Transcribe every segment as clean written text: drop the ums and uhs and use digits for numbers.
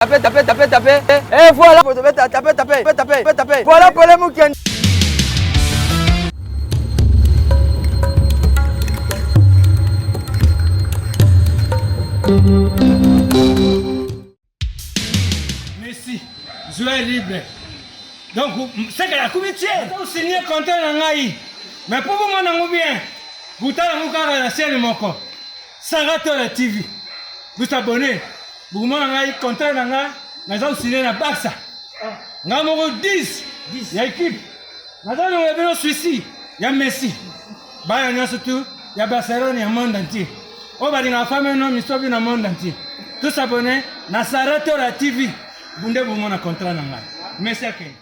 Tapez, tapez, tapez, tapez. Et voilà, tapez, tapez, tapez, tapez, tapez. Voilà Paul Mukendi. Messi, joueur libre. Donc, c'est que la comité, signé contrat na ngai. Mais pour vous mon bien, butala ngo kaka na chaîne moko. Saratola TV. Vous abonnez. Bokomona ngai contrat na ngai naza kosine na Barça. Ngai moko 10 ya équipe. Naza longola bino Suisse ya Messi. Bana nyonso tu ya Barcelone ya monde entier. Oyo balingaka femme no misobi na monde entier. Tous abonnés na Saratola TV. Bunde bomona contrat na ngai. Messi akende.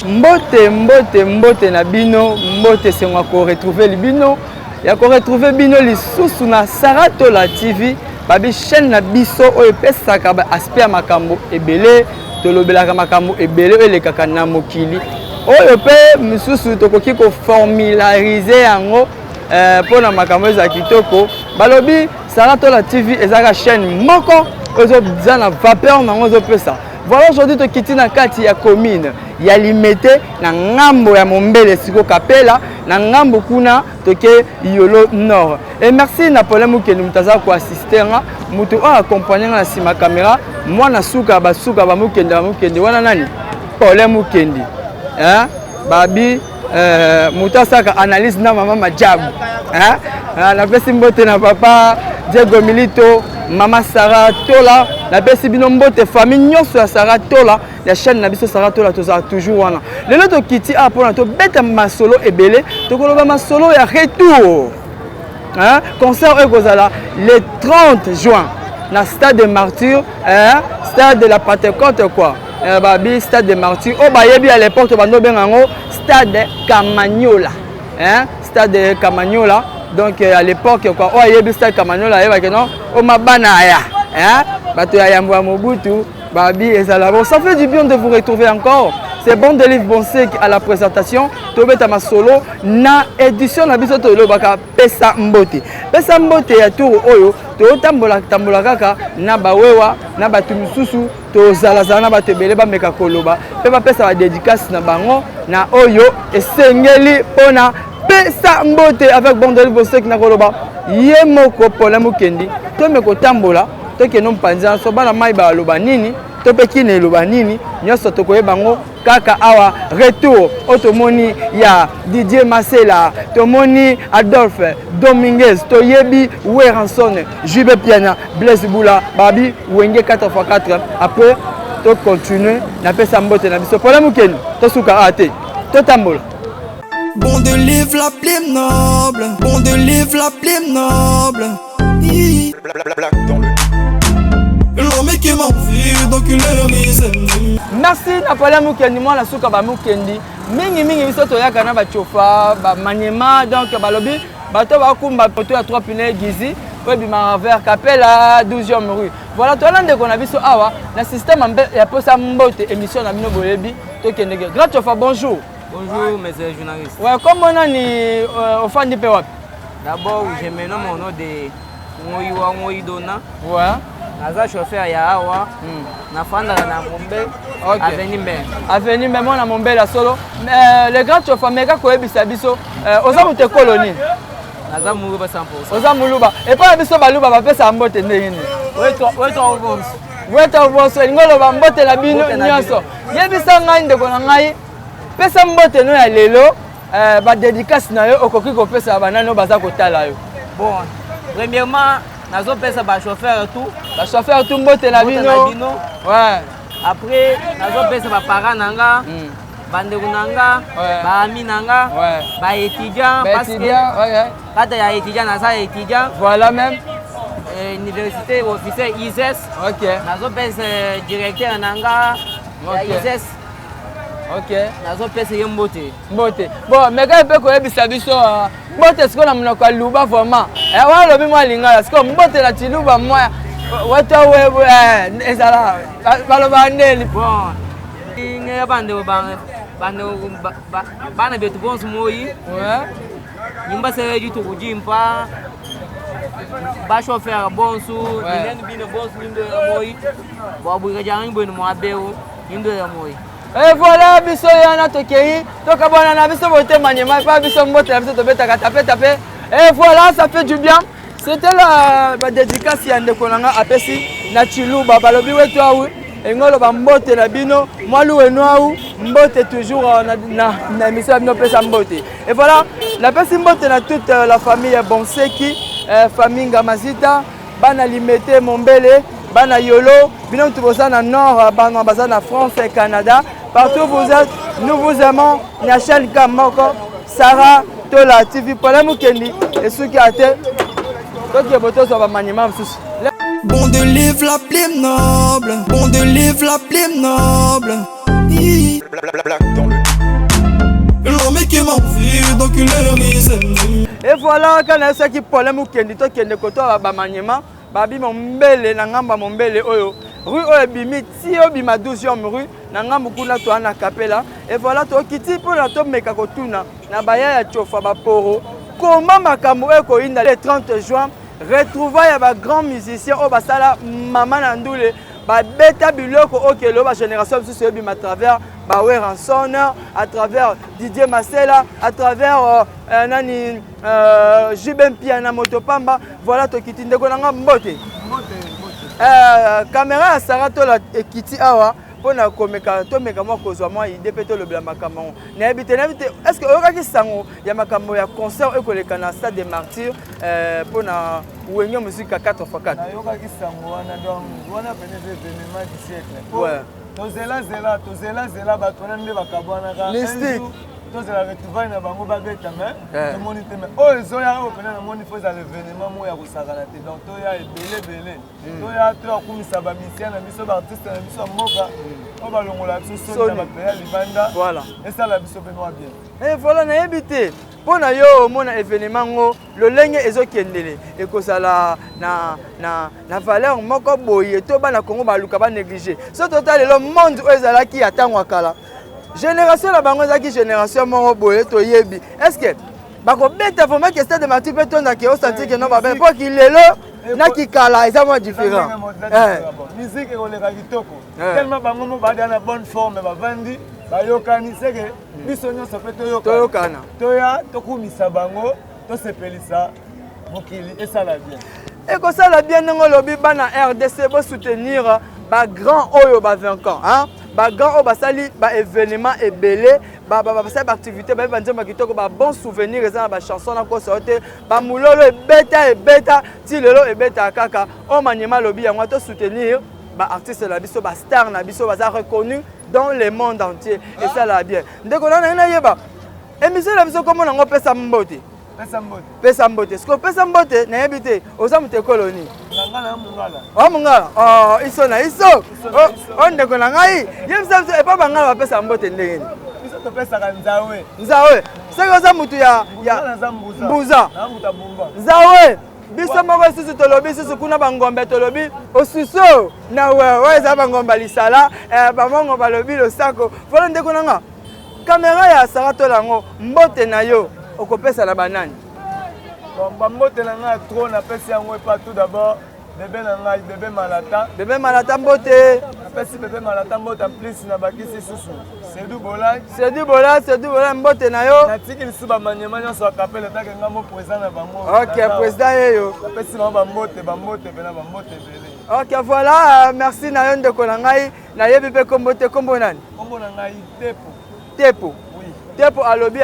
Mbote, mbote, mbote na bino, mbote esengo ya ko retrouver bino, ya ko retrouver bino lisusu na Saratola TV, babi chaîne na biso oyo epesaka ba aspect ya makambo ebele, tolobelaka makambo ebele oyo elekaka na mokili, oyo pe misusu tokoki ko formulariser yango mpo na makambo ezala kitoko. Balobi Saratola TV ezalaka chaîne moko oyo eza na vapeur nango ezopesa. Voilà, aujourd'hui tokiti na kati ya commune ya Limete na ngambo ya Mombele siko Kapela na ngambo kuna toke Yolo Nord. Et merci na Paulin Mukendi moto aza koassister nga, moto oyo accompagner nga na nsima caméra, mwana suka basuka ba Mukendi ba Mukendi wana nani? Paulin Mukendi. Hein? Babi moto asalaka analyse na mama Majabu. Hein? Napesi mbote na papa Diego Milito, mama Sarah Tola, napesi bino mbote famille nyonso ya Sarah Tola ya chaîne na biso Sarah Tola, tozala toujours wana. Lelo tokiti awa mpona tobeta masolo ebele, tokoloba masolo ya retour. Hein? Concert oyo ekozala le 30 juin na stade de Martyrs, hein? Stade de la Pentecôte quoi. Babi stade de Martyrs oyo bayebi à l'époque bando benga yango stade Kamanyola, hein? Stade Kamanyola. Donc à l'époque quoi, oyo ayebi stade Kamanyola ayebaki non oyo mabana ya, hein? Bato ya yambo ya Mobutu babi ezala bon. Ça fait du bien de vous retrouver encore. C'est Bon de Livre Bonsek à la présentation. Tobeta masolo na édition na biso tolobaka pesa mbote. Pesa mbote ya tour oyo totambola tambola kaka na bawewa na bato misusu, tozalazala na bato ebele bameka koloba mpe bapesa badédicace na bango na oyo esengeli mpona pesa mbote avec Bon de Livre Bonsek. Na koloba ye moko Paulin Mukendi, tome kotambola tokende mpanza so bana mai baloba nini to mpe kina eloba nini, nyonso tokoyeba yango kaka awa. Retour oyo tomoni ya Didier Masela, tomoni Adolphe Dominguez, toyebi Werrason, Jube Piana, Blaise Bula, babi Wenge 4x4. Après tocontinue napesa mbote na biso Paulin Mukendi, tosuka awa te, totambola. Bon de livre la plume noble, bon de livre la plume noble. L'homme qui m'envie, donc il est Merci na Paulin Mukendi, mwana suka bamukendi mingimingi. Biso toyaka na bachofa bamaniema, donc balobi bato bakumba poto ya 3 pneus gizi oyo ebimaka vers Kapela 12e rue. Voilà, towana ndeko na biso awa na système ya posa mbote émission na bino boyebi tokendeke. Grand chofa, bonjour. Bonjour, messieurs journalistes. Ouais, kombo nani, ofandi mpe wapi? D'abord, je me nomme au nom de Ngoyiwa Ngoyidona. Naza chauffeur ya awa. Nafandaka na Mombe. Avenue Mbe. Avenue Mbe, mwana Mombele solo. Le grand chauffeur, meka koyebisa biso, oza moto ekolo nini? Naza Muluba 100%. Oza Moluba. Epai na biso baluba bapesaka mbote ndenge nini? Weto bonso. Weta bonso elingi oloba mbote na bino Mbote na nyonso. Yebisa ngai ndeko na ngai, pesa mbote no ya lelo, badédicace na yo okoki kopesa banani oyo baza kotala yo? Bon, premièrement, nazopesa bachauffeur tout. Bachauffeur tout, mbote na Mbote na bino. bino. Après, nazopesa baparent na nga, bandeko na nga, baami na nga, baétudiant parce que baétudiant, ouais. Kata ya étudiant, naza étudiant. Voilà même. Université officielle ISES. Nazopesa directeur na nga ya ISES. Nazopesa ye mbote. Mbote. Bon, meka mpe koyebisa biso mbote sikoyo na monoko ya luba vraiment. Wana olobi mwa lingala, sikoyo mbote na chiluba mwa wata wewe ezala balobaka ndeni? Bon, ngeya bandeko bandeko bana betu bonso moi. Nyumba dituku dimpa bashofere bonsu ninenu bino bonsu nindwela moi bwa bwikajanganyi bwenu mwabeu nindwela moi. Et voilà, biso yana tokei, tokabwana na biso motema nyema, pa biso mbote na biso tobetaka tape tape. Et voilà, ça fait du bien. C'était la ba dédicace ya ndeko na nga apesi na Chiluba balobi wetu awu engolo ba mbote na bino mwa luwenu awu mbote toujours euh, na, na, na émission ya bino pesa mbote. Et voilà, napesi mbote na toute euh, la famille ya Bonseki, euh, famille Ngamazita, bana Limete Mombele, bana Yolo, bino mutu boza na Nord, bana baza na France et Canada, partout où vous êtes, nous vous aimons na chaîne Kamoko, Sarah Tola TV, Paulin Mukendi, et ceux qui ate, toke botozo ba maniema mosusu. Bon de livre la plume noble, bon de livre la plume noble. L'homme qui m'envie, donc il est Et voilà, quand nayesaki Paulin Mukendi tokende kotoa bamanyema babi mombele na ngambo ya mombele oyo rue oyo ebimi ti obima 12e rue na ngambo kuna toa na kapela. Et voilà, tokiti mpona tomeka kotuna na baya ya tiofa baporo koma makambo oyo ekoyinda le 30 juin, retrouvailles ya bagrand musicien oyo basala mama na ndule babeta biloko oyo kelo bagénération mosusu eyebima à travers baweranson, à travers Didier Masela, à travers nani JB Mpiana moto pamba. Voilà, tokiti ndeko na nga mbote. Caméra ya Sarah Tola ekiti awa mpona komeka tomeka mwa kozwa mwa idée mpe tolobela makambo yango. Nayebi te, nayebi te, est ce que oyokaki sango ya makambo ya concert oyo ekoleka na Stade de Martyr mpona Wenge Musica 4x4? Nayokaki sango wana, donc wana pene eza événement du siècle. Tozelazela, tozelazela bato wana nde bakabwanaka. Mystique. Tozela retrouvaille na bango babeta, mais tomoni te. Mais oyo ezoya oyo pene namoni fo ezala événement moko ya kosakana te. Donc toya ebele ebele, toya toyakumisa bamusicien na biso, baartiste na biso ya mboka oyo balongola biso soni na bapeya libanda. Esala biso mpe mwa bien. Et voilà, nayebi te mpo na yo omona événement ngo lolenge ezokendele ekozala na valeur moko boye to bana Kongo baluka banéglige. So tota lelo monde oyo ezalaki ya ntango ya kala, génération na bango ezalaki génération moko boye toyebi. Est ce que bakobeta vraiment ke Stade de Martyr mpe tondake osentir ke no babe mpo kilelo na kikala eza mwa différent? Musique ekoleka kitoko tellement bango mo badia na bonne forme, bavandi bayokani, seke biso nyonso mpe toyokana. Toya tokumisa bango, tosepelisa mokili, esala bien. Ekosala bien ndenge olobi. Bana RDC, bosoutenir bagrand oyo bavaincant, bagrand oyo basali baévénement ebele, basali baactivité, bayebi banzembo ya kitoko, babon souvenir eza na bachanson na kosa yo te. Bamulolo ebeta ebeta ti lelo, ebetaka kaka. Oyo Manyema alobi yango, tosoutenir baartiste na biso, bastar na biso baza reconnu dans le monde entier, esalaka bien. Ndeko na ngai, nayeba émission na biso komona yango Pesa Mbote. Pesa mbote. Pesa mbote. Siko pesa mbote, nayebi te oza moto ekolo nini? Na Mongala. O Mongala, iso na iso. O ndeko na ngai, yebisa biso, epa bangala bapesa mbote ndenge nini? Biso topesaka nzawe. Nzawe. Soki oza motu ya Mbuza. Nzawe. Biso moko lisusu tolobi susu kuna bangombe, tolobi osusu na oyo eza bangombe lisala, bamongo balobi losako. Voilà, ndeko na nga, caméra ya Sara Tola yango, mbote na yo okopesa na banani? Bon, bambote na ngai trop napesi yango epa tout d'abord bebe na ngai, bebe Malata. Bebe Malata, mbote. Napesi bebe Malata mbote. En plus na bakisi susu Sedu Bolai. Sedu Bolai, Sedu Bolai, mbote na yo. Natiki lisusu bamanyema nyonso ya kapele, take nga mo président na bango. Ok, président yeyo. Napesi bango bambote, bambote mpena, bambote ebele. Ok, voilà, merci na yo ndeko na ngai. Nayebi mpe kombo te, kombo nani? Kombo na ngai Tepo. Tepo. Oui. Tepo alobi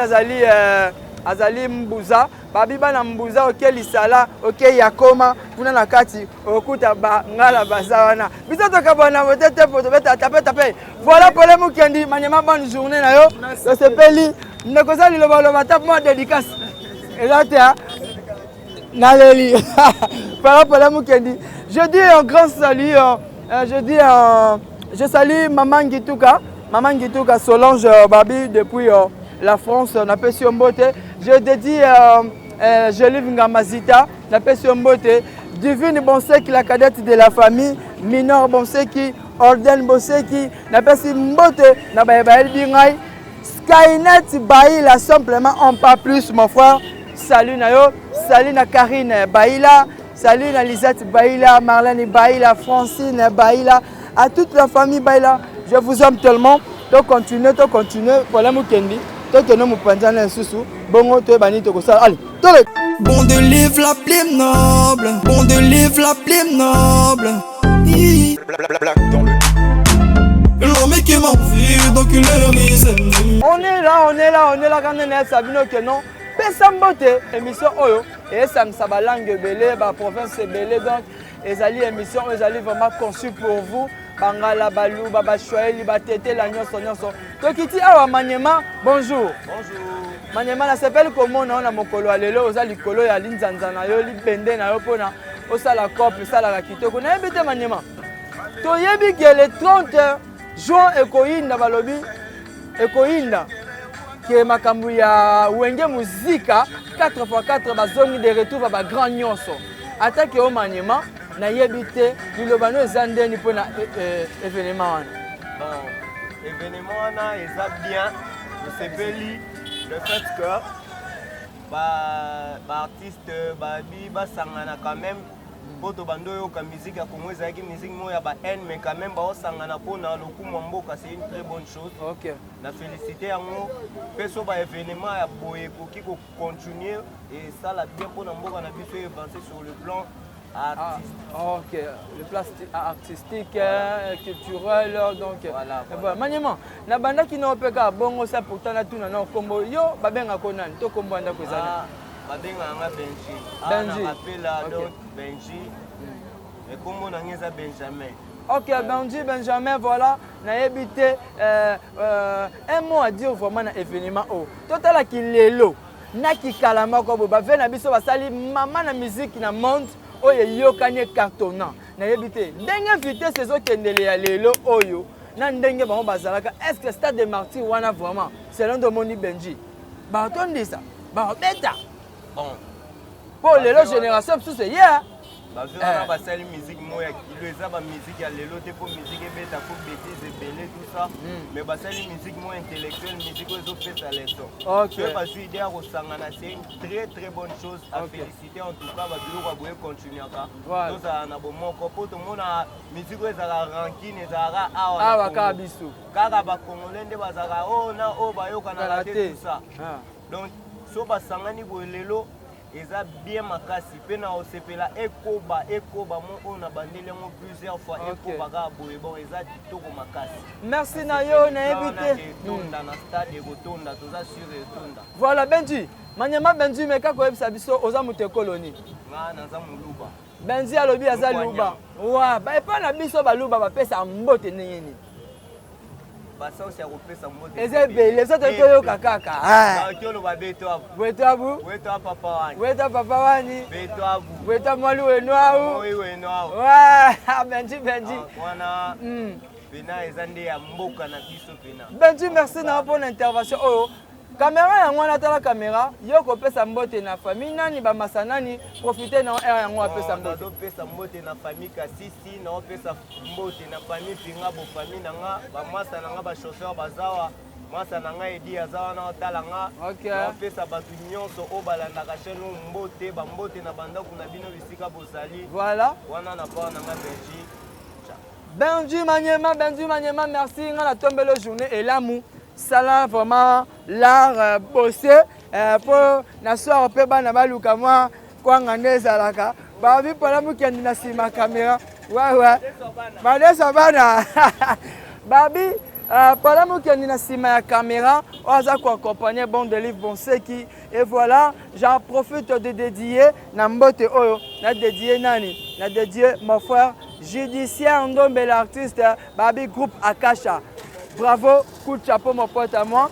azali Mbuza. Babi bana Mbuza, oke lisala, oke yakoma kuna na kati okuta bangala baza wana. Biso tokabwana bote Tepo, tobeta tape tape. Voilà, Pole Mukendi Manyama, bonne journée na yo, tosepeli. Ndeko eza lilobaloba ta mwa dédicace eza te naleli. Voilà, Pole Mukendi, je dis un grand salut, je dis je salue Maman Ngituka, Maman Ngituka Solange Babi depuis la France, napesi yo mbote. Je dédie Jelive Ngamazita, napesi yo mbote. Divine Bonseki, la cadette de la famille, Minor Bonseki, Orden Bonseki, napesi mbote na bayebi ngai. Skynet Baïla, simplement, en pas plus, mon frère. Salut na yo, salut na Karine Baila, salut na Lisette Baila, Marlène Baila, Francine Baila, à toute la famille Baila. Je vous aime tellement. To continuer, to continuer. Voilà Mukendi. To kende mopanza na lisusu. Bongo toyeba nini tokosala. Allez, tole. Bon de livre la plume noble, bon de livre la plume noble. Black dans le L'homme qui m'envie, donc il est mes ennemis. On est là, on est là, on est là quand on est Sabino que non. Pesa mbote émission oyo esangisa balangue ebele baprovince ebele donc ezali émission oyo ezali vraiment conçue pour vous bangala baluba baswahili batetela nyonso nyonso tokiti awa manyema bonjour Bonjour. Manyema nasepeli komona yo na mokolo ya lelo oza likolo ya linzanza na yo libende na yo mpona osala cope esalaka kitoko nayebi te manyema toyebi ke le 30 juin ekoyinda balobi ekoyinda ke makambo ya Wenge Muzika 4x4 bazongi de retour ba bagrand nyonso atake yo manyema nayebi te liloba no eza ndeni mpona événement wana. Bon, événement wana eza bien, tosepeli le fait que baartiste babi basangana quand même mpo tobanda oyoka musique ya Congo ezalaki musique moko ya ba haine, mais quand même baosangana mpona lokumu ya mboka, c'est une très bonne chose. Na félicité yango mpe so baévénement ya boye ekoki kocontinue, esala bien mpona mboka na biso eavance sur le plan artiste. Ah, ok, le plan artistique, voilà, culturel, donc Voilà. Maniement, na bandaki na mpe kaka bongo sa pourtant natuna na kombo yo babengako nani to kombo ya ndako eza nani? Ah, babengaka nga Benji. Benji. Ah, na apela donc Benji, ekombo na nga eza Benjamin. Ok, Benji Benjamin, voilà, nayebi te un mot à dire vraiment na événement oyo totalaki lelo nakikala moko boye bave na biso basali mama na musique na monde oyo eyokani ecartonnant. Nayebi te ndenge vitesse ezokendele ya lelo oyo na ndenge bango bazalaka, est ce que stade de Martyr wana vraiment selon nde omoni Benji batondisa babeta? Bon, mpo lelo génération mosusu eye. Bazwi wana basali musique moko ya kilo, eza bamusique ya lelo te mpo musique ebeta fo bétise ebele, tout ça, mais basali musique moko intellectuelle, musique oyo ezopesa leçon. Soki bazwi idée ya kosangana, c'est une très très bonne chose à féliciter. En tout cas, babiloko ya boye continuaka, tozala na bomoko mpo tomona musique oyo ezalaka rancune, ezalaka awa na awa Congo. Kaka biso. Kaka bacongolais nde bazalaka oyo na oyo bayokanaka te, te. tout ça. Donc so basangani boye lelo eza bien makasi mpe na osepela ekoba ekoba mo oyo na bandeli yango plusieurs fois. Ekoba kaka boye, bon, eza kitoko makasi. Merci na yo, nayebi te. Etonda na stade, ekotonda, toza sur etonda. Voilà, Benji Manyama, Benji, meka koyebisa biso oza moto ekolo nini? Nga naza moluba. Benji alobi aza Mokwa. Luba wa epai na biso baluba bapesa mbote ndenge nini? Basausi ya kopesa mbote Eza ebele, so toki toyoka kaka. Ah. Oloba beto abu. Bweto abu. Weto a papa wani. Bweto papa wani. Beto abu. Bweto mwali wenu au. Moi wenu au. Wa Benji, Benji. Ah, wana pena eza nde ya mboka na biso pena. Benji, merci na mpona intervention oyo. Kamera yango wana, tala kamera yo kopesa mbote na famille nani, bamasa nani, profite na heure yango apesa mbote. Nazopesa mbote na famille Kasisi, naopesa mbote na famille Pingabo, famille na nga, bamasa na nga, bachauffeur bazawa, masa na nga Edi aza wana otala nga. Naopesa bato nyonso oyo balandaka chaîne oyo mbote, bambote na bandako na bino bisika bozali. Wana na part na nga Benji. Benji Manyema, Benji Manyema, merci. Nga na tombelo journée elamu. Sala vraiment l'art, bosser po na soir mpe bana baluka mwa kwanga nde ezalaka babi mpona mokendi na nsima caméra wewe badeso bana babi mpona mokendi na nsima ya caméra oyo aza koaccompagne Bon de Livre Bonseki. Et voilà, j'en profite de dédier na mbote oyo na dédié nani, na dédié mon frère Judiciaire Ndombe, l'artiste babi groupe Akasha. Bravo, coup de chapeau, mon pote à moi,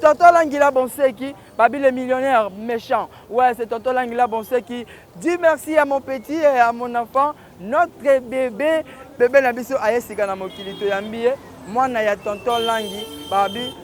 tonton Langila Bonseki babi le millionnaire méchant. Ouais, c'est tonton Langila Bonseki. Dis merci à mon petit et à mon enfant, notre bébé, bébé na biso aye sika na mokili, toyambi ye mwana ya tonton Langi babi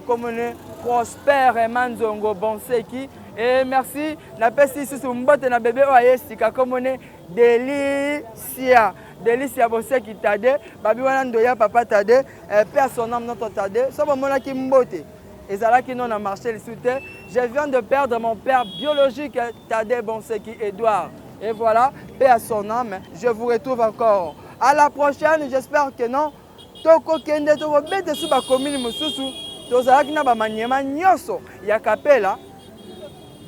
komone Prosper Manzongo Bonseki. Et merci, napesi lisusu mbote na bébé oyo aye sika, komone Delicia, Delicia Bonseki Tade babi wana ndoya papa Tade, paix à son âme, notre Tade. So bomonaki mbote ezalaki no na marché lisusu te. Je viens de perdre mon père biologique, Tade Bonseki Edouard. Et voilà, paix à son âme. Je vous retrouve encore. À la prochaine, j'espère que non. Tokokende, tokobete su ba commune mosusu, tozalaki na ba maniema nyonso ya kapela.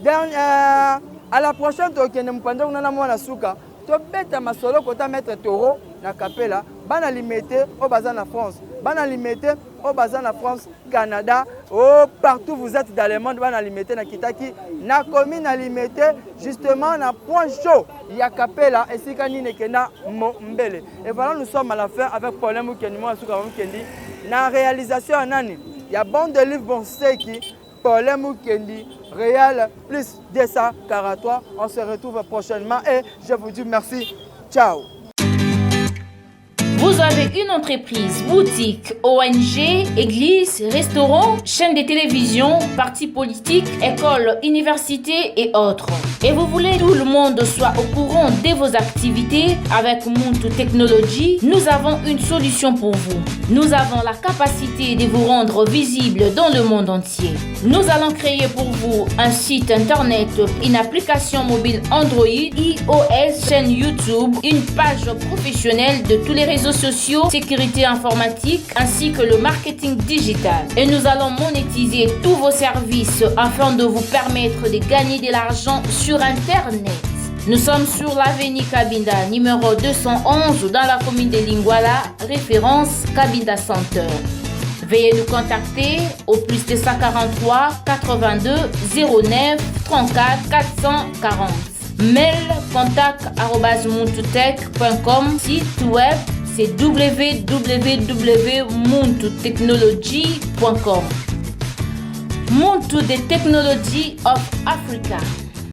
Dernier, euh, à la prochaine tokende mopanza kuna na mwana suka tobeta masolo kota maître taureau na kapela bana limete oyo baza na France bana limete oyo baza na France Canada oh, partout vous êtes dans le monde bana limete na kitaki na commune na limete justement na point chaud ya kapela esika nini ekenda mombele et voilà nous sommes à la fin avec Paulin Mukendi mwana suka Mukendi na réalisation ya nani ya bande de livre Bonseki Paulin Mukendi Réal plus 243 on se retrouve prochainement et je vous dis merci ciao Vous avez une entreprise, boutique, ONG, église, restaurant, chaîne de télévision, parti politique, école, université et autres. Et vous voulez que tout le monde soit au courant de vos activités avec Muntu Technology, nous avons une solution pour vous. Nous avons la capacité de vous rendre visible dans le monde entier. Nous allons créer pour vous un site internet, une application mobile Android, iOS, chaîne YouTube, une page professionnelle de tous les réseaux sociaux, sécurité informatique ainsi que le marketing digital. Et nous allons monétiser tous vos services afin de vous permettre de gagner de l'argent sur Internet. Nous sommes sur l'avenue Kabinda, numéro 211, dans la commune de Lingwala, référence Kabinda Center. Veuillez nous contacter au plus 243 82 09 34 440. Mail contact site web c'est www.muntutechnology.com. Muntu the Technology of Africa.